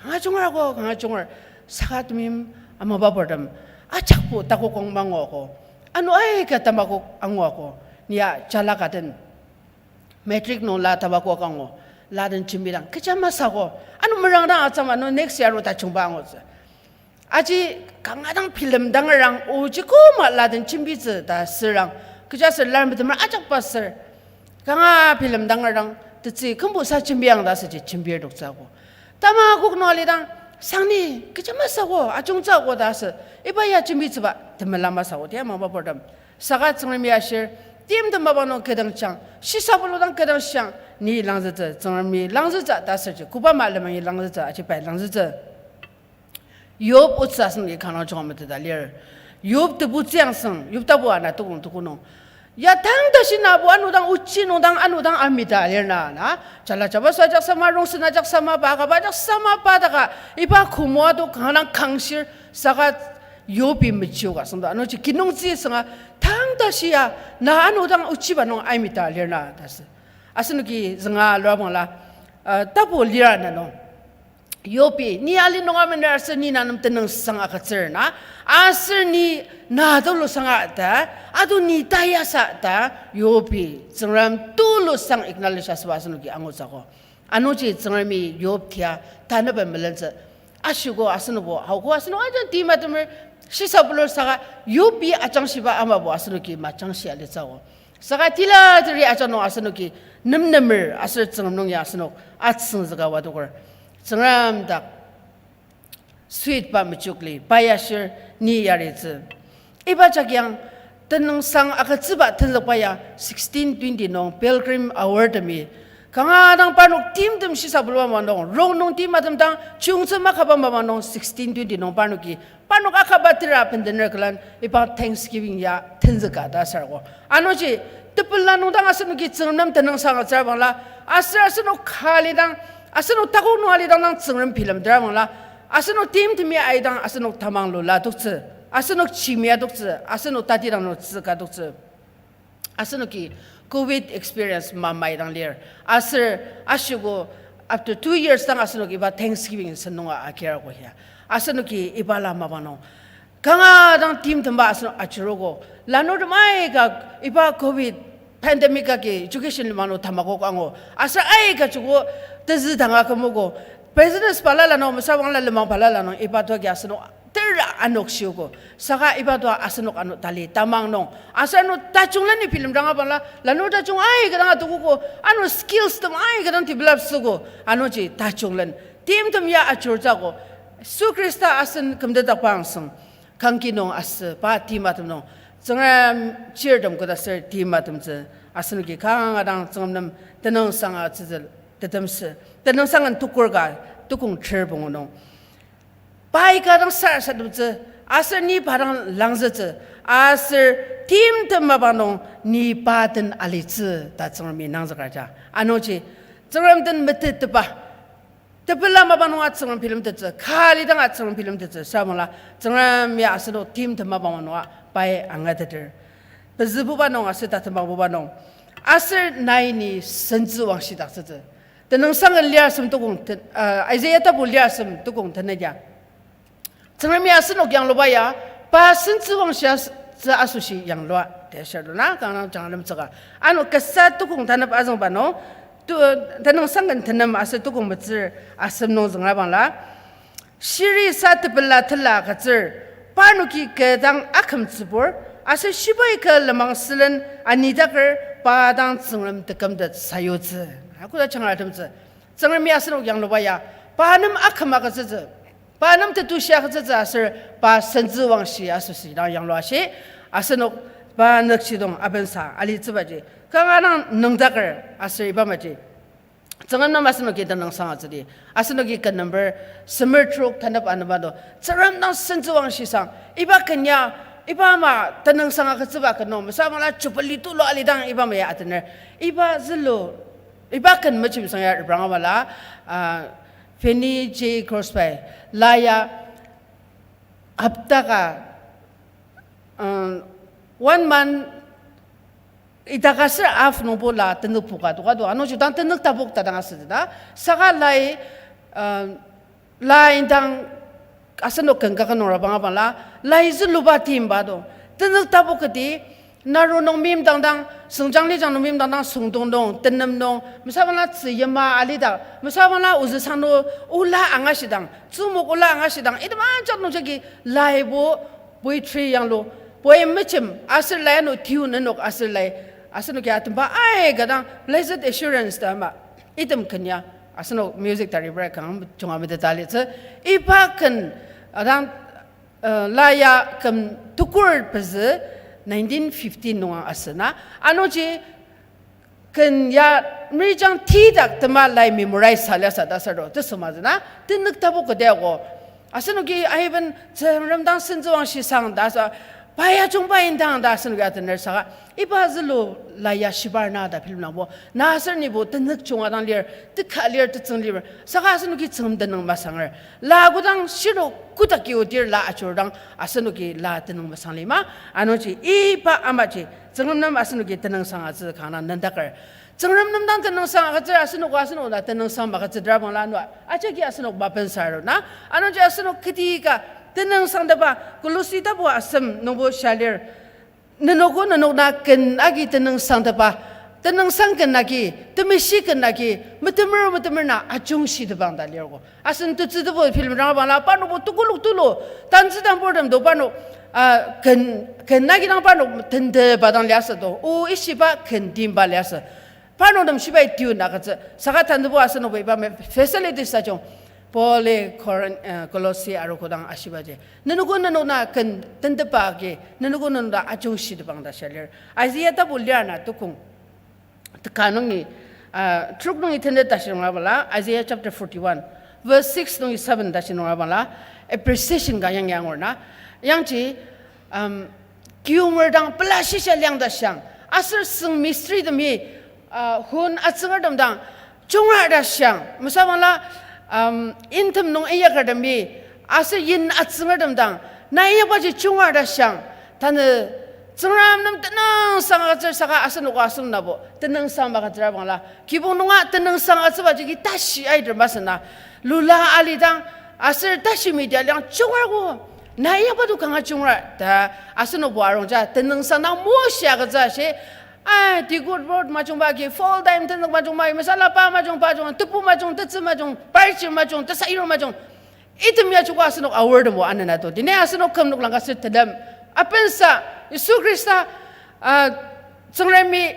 Kanga junger ako, kanga junger. Saka temeim amaba purtem, ajakbo takok ang mangu ako. Ano aika tamakok angu ako. Nia jala ka den matric nung la tamakok angu. La den jembidang kecha masü ako. Ano merangdang atsüma, ano next year o tajungba angutsü. Aji kanga dang bilemdangerang, oji koma laden jembitsü ta sürang. Kechiaser lar metemer ajakba ser. Kanga bilemdangerang, tetsü kümbu sa jembiang ta asüji jembir toktsü ako. Tamakok nung alidang, sangni, kecha masü ako, ajungtsü ako ta asü. Iba ya jembitsüba, temela masü ako, tia mangba purtem. Saka Tsüngremi ashir, timtem mapang nung kü dang jang, shisabulu dang kü dang shiang, ni langzütsü, Tsüngremi langzütsü ta asüji, koba ma lemangi langzütsü, aji pai langzütsü. Yob otsü asenoki kanga junga meteta lir. Yob tebu tsiangseng, Yob tapu ana tukong tuku nung. Ya tang tashi nabo ano dang ochi nung dang ano dang amita lir na, na. Jala jaba sa ajak sama, rongsen ajak sama, pa kaba ajak sama, pa taka, iba kümoa to kanga dang kangshir, saka Yobi mechioka sangdo. Anungji kinungtsü sanga, tang tashi ya, na ano dang ochiba nung amita lir na, ta asü. Asenoki zünga lua bangla, uh, tapu lira na nung. Yobi, ni ali nunga mener aser ni na nem tenüngsang agütsür na, aser ni na tulu sanga ta, ado ni tayasa ta, Yobi, Tsüngrem tulu sang acknowledge asüba asenoki angutsügo. Anungji Tsüngremi Yob tia tanaba melentsü. Ashiko asenokbo, haoko asenok ajak timtemer, shisabulur saka, Yobi ajangshiba amabo asenoki majangshia litsügo. Saka tila teri ajak nung asenoki nemnemer aser Tsüngrem nung ya asenok atsüngzüka wadoker. Tsüngrem dak sweet pa mechukli, pa ya shir ni yaritsü. Iba jakyang tenüngsang agütsüba tenzükba ya sixteen twenty nung Pilgrim Hour temi. Kanga dang parnok timtem shisabulua ma nung, rongnung timtem dang chiyungtsü makaba mama nung sixteen twenty nung parnoki parnok akaba tera bendener külen iba Thanksgiving ya tenzüka ta asürgo. Anungji, tepela nung dang asenoki Tsüngrem nem tenüngsang agütsüra bangla, aser asenok ka alidang, asenok takok nung alidang dang Tsüngrem bilemdera bangla, asenok timtemi aidang asenok tamang lula toktsü, asenok chimia toktsü, asenok tatidang nung tsüka toktsü. Asenoki covid experience mamai dang lir. Aser ashiko after two years dang asenok iba Thanksgiving senunga akirako hia. Asenoki iba la mapang nung kanga dang timtemba asenok ajurugo. Lanurtem aika iba covid pandemic agi education lemang nung tamakok angu. Aser aika joko tezü danga kümogo. Business balala nung, mesüra bangla lenmang balala nung, iba toki asenok tera anokshiogo. Saka iba toa asenok ano tali tamang nung. Aser ano tajung leni bilemdanga bangla, lanur tajung aika dang atokogo, ano skills tem aika dang develop sügo, anoji tajung len. Timtem ya ajurtsügo, Yisu Khrista asen kümtetdakba angseng. Kangki nung asü, pa timtem nung. Tsüngrem chirtem koda ser timtemtsü. Asenoki kanga dang Tsüngrem nem tenüngsang agütsütsü tetemsü. Tenüngsang an tukur ka, tukong ter pungu nung. Pai ka dang sarasademtsü, aser ni pa dang langzütsü, aser timtem mapang nung ni pa den alitsü ta Tsüngremi nangzüker ja. Anoji, Tsüngrem den metetba, tepela mapang nunga Tsüngrem bilemtettsü, ka alidanga Tsüngrem bilemtettsü, süra bangla, Tsüngrem ya asenok timtem mapang nunga pai angateter. Pezübuba nung aser tatembabuba nung. Aser nai ni sentsü wangshidaktsütsü. Tenüngsang lir asem tukong ten-, uh, Isaiah tapu lir asem tukong tenet ya. Tsüngremi asenok yangluba ya, pa sentsü wangshia s-, tsü asoshi yanglua, ta shirdo na, kanga janglemtsüka. Ano kasa tukong tanep azüngba nung, tu, Tenüngsang ken tenem aser tukong metsür asem nung züngra bangla. Shiri sa tepela tela agütsür, parnoki kü dang akümtsübur, aser shibai kü lenmang sülen anidaker pa dang Tsüngrem tekümtet sayutsü. Koda jangratemtsü. Tsüngremi asenok yangluba ya, pa nem aküm agütsütsü. Pa nem tetushi agütsütsü aser pa sentsü wangshi asoshi dang yanglua shi, asenok pa nükjidong abensa alitsübaji. Kanga dang nüngdaker aser iba maji. Tsüngrem nem asenoki tenüngsang agütsüdi. Asenoki ken number semer trok tanep anema do. Tsüngrem dang sentsü wangshisang. Iba ken ya, iba ama tenüngsang agütsüba ken nung. Mesüra bangla Jubilee tulu alidang iba ama ya atener. Iba zülu, iba ken mejimsang ya repranga bala, ah, Fanny J Crosby. La ya, hapta ka, um, one month, ita ka ser af nungbo la tenük puka toka do, ano judang tenük tapok ta dang asütsü ta. Saka lai, um, lai dang asenok ken kaka nung rabang abang la, lai züluba timba do. Tenük tapok kati, Naro nung meimdangdang, süngjang lijang nung meimdangdang, süngdong nung, tenem nung, mesabangla tzü yima alidak, mesabangla ozü sangnu ola angashidang, tsümok ola angashidang, item ajak nung jagi laibo poetry yanglu, poem mejem, aser lai ano tune nenok aser lai, asenoki atemba aika dang Blessed Assurance ta ama, item ken ya, asenok music tariber kanga junga meteta litsü, iba ken, adang, uh, la ya küm tukur pezü nineteen fifteen nunga asü na. Anungji ken ya meijang tidak tema lai memorize sa liasü ta asür to, tesüma zü na, tenük tapu kode ako. Asenoki aiben Tsüngrem dang sentsüwangshi sang ta asü, pa ya jungba indang ta asenoki atener saka, iba zülu la ya shibar na ta bilemdangbo, na aser nibo tenük junga dang lir, teka lir, tetsüng lir, saka asenoki Tsüngrem tenüng masanger. La kodang shirnok kodak yudir la ajurdang asenoki la tenüng masang lima, anungji iba amaji Tsüngrem nem asenoki tenüngsang agütsü kanga nüngdaker. Tsüngrem nem dang tenüngsang agütsür, asenok, asenok na tenüngsang magütsüdra bangla ano ajaki asenok mapensar na. Anungji asenok keti ka tenüngsangtepa, Kolosi tapu asem nungbo shia lir. Nenoko nenok na ken agi tenüngsangtepa, tenüngsang ken agi, temeshi ken agi, metemer metemer na ajungshitepang ta lirko. Asen tetsü tebu film ranga bangla parnokbo tekolak tulu, tantsü dang purtem do parnok, ah, ken, ken agi dang parnok tenteba dang liasü do, o ishiba ken timba liasü. Parnok nem shibai tune agütsü, saka tantebu asenokbo iba me facilities ajung, Paul-i Korin-, eh, Kolosi arogo dang ashibaji, nenoko nenok na ken tentepa agi, nenoko nenok na ajungshitepang ta shia lir. Isaiah tapu lir na tukong teka nungi, ah, trok nungi tenet tashi nunga bangla, Isaiah chapter forty-one, verse six nungi seven tashi nunga bangla, appreciation ka yangi angur na. Yangji, um, kiyongertem pela shisha liang ta shiang, aser süng mistri temi, ah, hun atsüngertem dang jungar ta shiang, mesabangla, um, intem nung inyakertemi, aser yin atsüngertem dang, na inyakbaji jungar ta shiang, tanü Tsüngrem nem tenüngsang agütsür saka asenok asem nabo tenüngsang magütsüra bangla, kibong nunga tenüngsang agütsübaji ki tashi aiter masü na, lula alidang, aser tashi media liang jungar ko, na inyakba to kanga jungar ta, asenokbo arungja tenüngsang dang moshi agütsü shi, ai, the good word majungba ki, full time tenük majung mai, mesalaba majung, pajung, tebu majung, tetsü majung, parchi majung, tesayur majung, item ya joko asenok aortemo anena to. Tini asenok kümnok langka sür tenem, apensa, Yisu Khrista, ah, Tsüngremi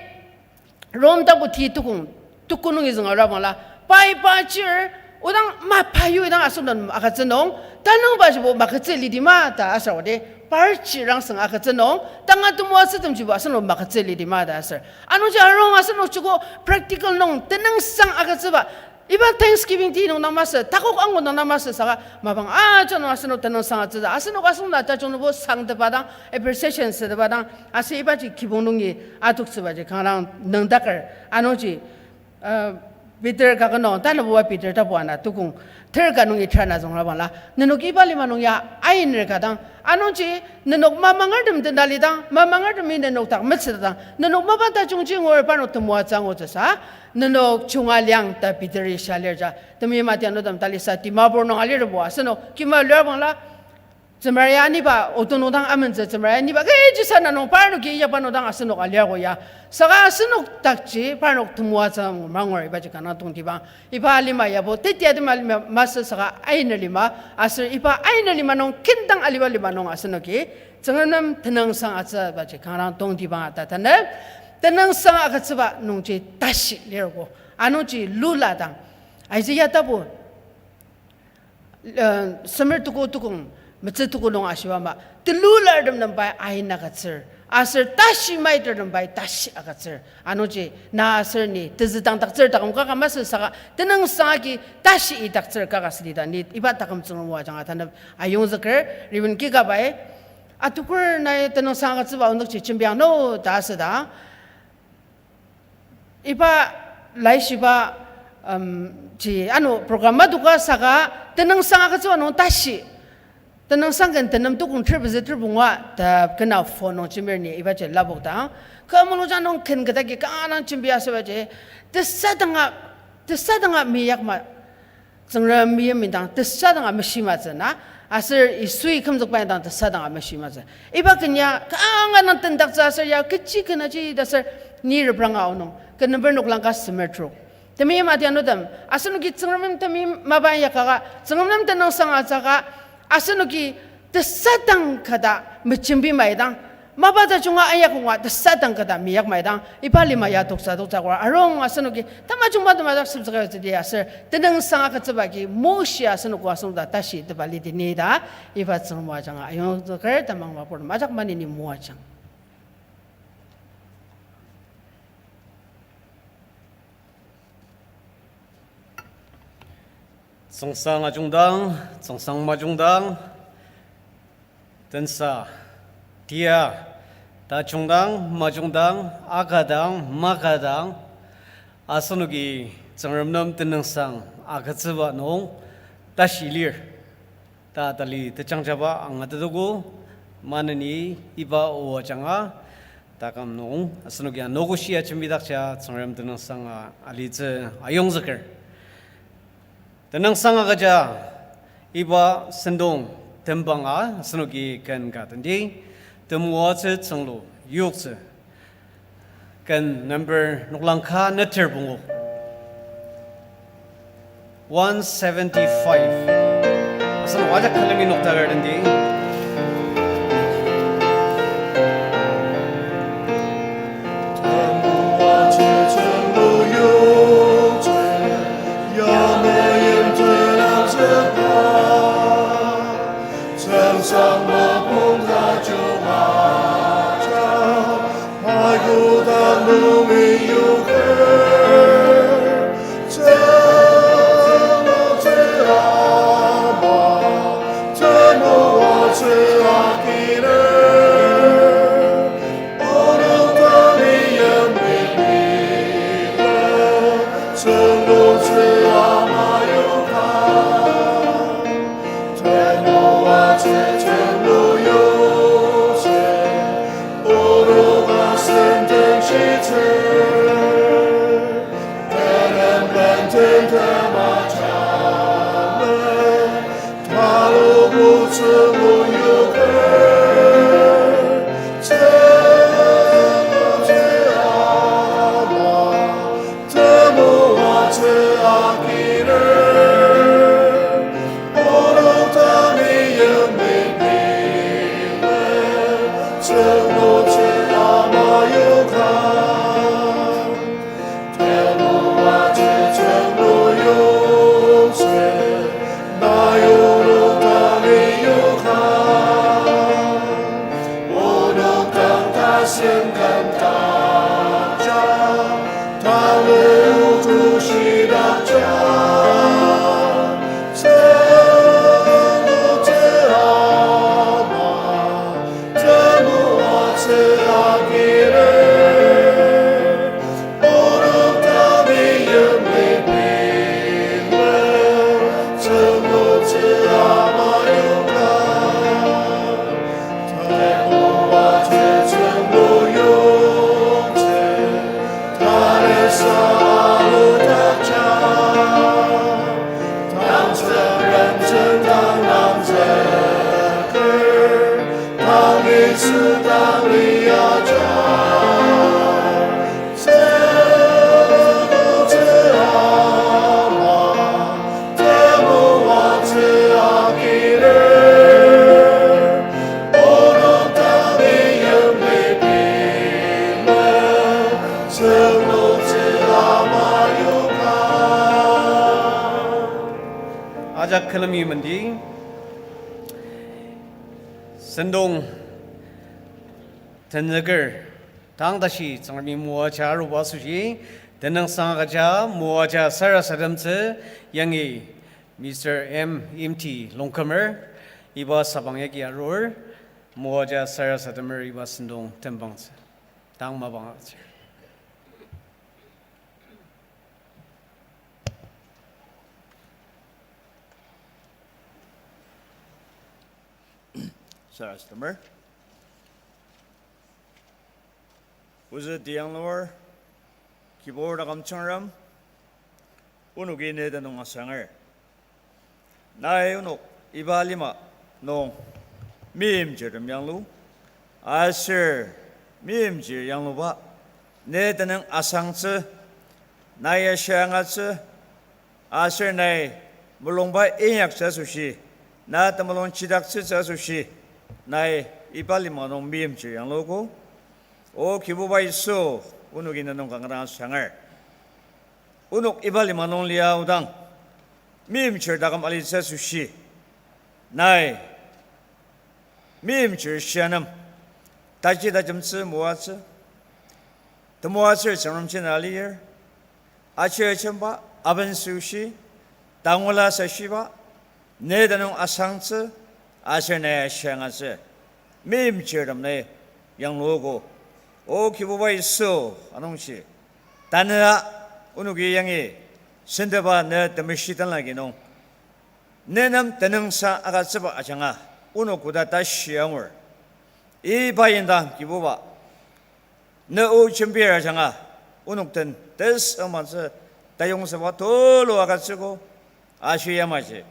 Rom tapu ti tukong, tukong nungi zünga ra bangla, pai pa chir, odang mapayu idang asenok nem agütsü nung, tanüngba jibo magütsü lidima ta asür wade, parchi rangseng agütsü nung, tanga temoatsütemjibo asenok magütsü lidima ta asür. Anungji arung asenok joko practical nung tenüngsang agütsüba, iba Thanksgiving ti nung dang masü, takok angu nung dang masü saka, mapang ajak nung asenok tenüngsang agütsütsü, asenok asüngdang tajung nungbo sangtepa dang, appreciation sütepa dang, aser ibaji kibong nungi atoktsübaji kanga nüngdaker, anungji, uh, Peter kaket nung, tanabuba Peter tapu ana tukong ter ka nungi ter ana züngra bangla, nenok iba lima nung ya ainer ka dang, anungji nenok mamangertem tena lidang, mamangertemi nenok dak metsüdang, nenok mapa tajungji ngur parnok temoatsü angutsüsa, nenok junga liang ta Peteri shia lir ja. Temi mati anütem talisa Dimapur nung alirbo asenok kima lir bangla, Tsüngremi aniba, otu nung dang amentsü Tsüngremi aniba kechi sa na nung parnoki yaba nung dang asenok aliako ya. Saka asenok dakji parnok temoatsü mangur ibaji kanga tongtibang. Iba alima yabo teti atema alima masü saka ainer lima, aser iba ainer lima nung kindang aliba lima nung asenoki Tsüngrem nem tenüngsang agütsübaji kanga tongtibang ta tanü. Tenüngsang agütsüba nungji tashi lirko. Anungji lula dang, Isaiah tapu, uh, semer tuko tukong metsü tuko nung ashiba ama, telulartem nem pai ain agütsür, aser tashi maitertem pai tashi agütsür. Anungji na aser ni tezü dangdaktsür taküm kaka masü saka tenüngsang agi tashi idaktsür kaka südi ta ni iba taküm Tsüngrem o ajanga tanep ayongzüker, Reverend Kika pai, atukur nai tenüngsang agütsüba onükji jembiang no ta asüdang, iba laishiba, um, ji ano program madoka saka tenüngsang agütsüba nung tashi, tenüngsang ken tenem tukong ter pezü ter punga ta kena phone nung jembir ni ibaji lapokdang, kü mulungjang nung ken ketagi kanga dang jembi asübaji, tesadanga, tesadanga meyakma, Tsüngrem meimdang tesadanga meshimatsü na, aser Yisui kümzükba indang tesadanga meshimatsü. Iba ken ya kanga nang tendaktsü aser ya kechi ken aji ta aser ni repranga aonung. Ken number noklang ka semer trok. Temeim adianutem, asenoki Tsüngrem nem temeim mapa inyakaka, Tsüngrem nem tenüngsang atsüaka, asenoki tesadang kata mejembi maidang, mapa tajunga ayakonga tesadang kata miyak maidang, iba lima ya toksa toksa kora arung asenoki tamajungba tema dak sepsaka yutsüdi aser tenüngsang agütsüba agi Moshe asenok asenok ta tashi teba lidi ni ta, iba Tsüngrem o ajanga ayongzüker tamang mapur ajak maneni moajang. Tsüngsang ajungdang, tsüngsang majungdang, tensa, tia, tajungdang, majungdang, akadang, makadang, asenoki Tsüngrem nem tenüngsang agütsüba nung tashi lir ta tali tejangjaba angatetogo, maneni iba o ajanga taküm nung asenoki anogo shia jembidakja Tsüngrem tenüngsanga alitsü ayongzüker. Tenüngsang agüja iba sentong tembanga asenoki ken ka tendi, Temoatsü Tsünglu Yoktsü, ken number noklang ka neter pungu. One seventy-five. Asenok ajak külemi noktaker tendi. Ajak külemi mendi, sentong tenzüker, tang tashi Tsüngremi moaja aruba asoshi, tenüngsang agüja moaja sarasademtsü yangi Mister M M T Longkumer, iba sabang yagi arur, moaja sarasademer iba sentong tembangtsü. Tang mapang agütsür. Sarasademer. Ozü tiang lur, Kibur taküm Tsüngrem, onoki ne tenüng asanger. Nai onok iba lima nung meimchirtem yanglu, aser meimchir yangluba, ne tenüng asangtsü, nai ya shiangatsü, aser nai mulungba inyaktsü asoshi, na temulung chidaktsütsü asoshi, nai iba lima nung meimchir yangluogo. O Kibuba Yisu, onoki ne nung kanga dang asangar. Onok iba lima nung lia aodang, meimchir taküm alitsü asoshi, nai meimchir shia nem, taji tajemtsü moatsü, temoatsür Tsüngremji na lir, aji ajemba, aben süshi, tangula sashiba, ne tenüng asangtsü, aser nai ya shiangatsü, meimchirtem nai yangluogo. O Kibuba Yisu, anungji, tanü a, onoki yangi, sendeba ne temeshi tenlaki nung, ne nem tenüngsang agütsüba ajanga, onok koda tashi angur. Iba indang Kibuba, ne o jembir ajanga, onok den tesüngmangtsü tayongzüba tulu agütsüogo, ashi yamaji,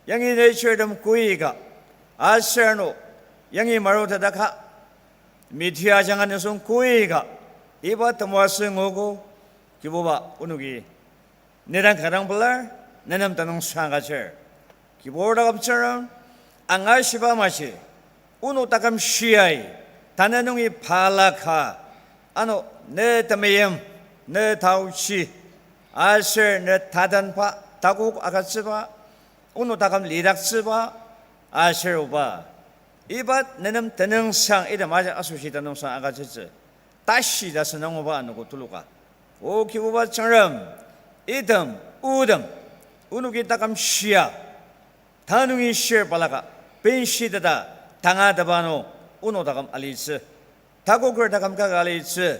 yangi ne chirtem koika, aser ano, yangi maruteta ka, media ajanga nisung koika, iba temoatsü nguogo, Kibuba onoki ne dang kanga dang pelar, ne nem tenüngsang agütsür. Kibur taküm Tsüngrem, angashiba amaji, onok taküm shiai, tanü nungi balaka, ano ne temeim, ne taochi, aser ne tatenba, takok agütsüba, onok taküm lidaktsüba, aser oba, iba ne nem tenüngsang, item ajak asoshi tenüngsang agütsütsü, tashi ta sünanguba anogo tuluka. O Kibuba Tsüngrem, item, otem, onoki taküm shia, tanungi shir balaka, benshiteta, tangatetba nung, onok taküm alitsü, takoker taküm kaka alitsü,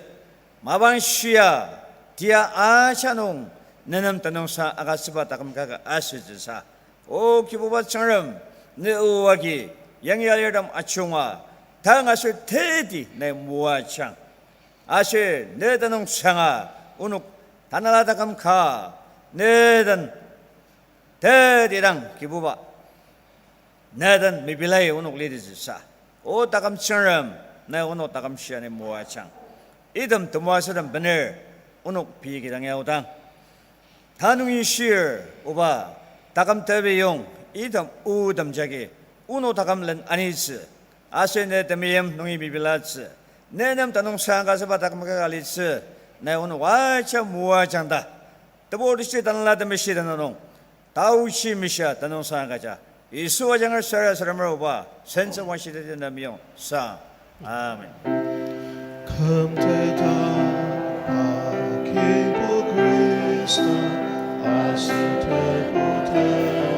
mapang shia, tia aja nung, ne nem tenüngsang agütsüba taküm kaka asütsüsa. O Kibuba Tsüngrem, ne o agi, yangi alirtem ajunga, tang aser teti nai moajang. Aser ne tenüngsanga, onok tanela taküm ka, ne den teti dang Kibuba, ne den mepilai onok lititsüsa. O taküm Tsüngrem, nai onok taküm shia nai moajang. Item temoatsütem bener, onok pei kidang ya aodang, tanungi shir, oba, taküm tepiyong, item otem jagi, onok taküm len anitsü, aser ne temeim nungi mepilatsü, ne nem tenüngsang agütsüba taküm kaka alitsü, nai onok aja moajang ta, Tebu teshi tanela temeshi tanü nung, taochi mishia tenüngsang agüja, Yisu ajanger sarasademer oba, sentsü wangshiteti na meyong sa. Amen. Kümteta Kibu Khrista, aser Tebu te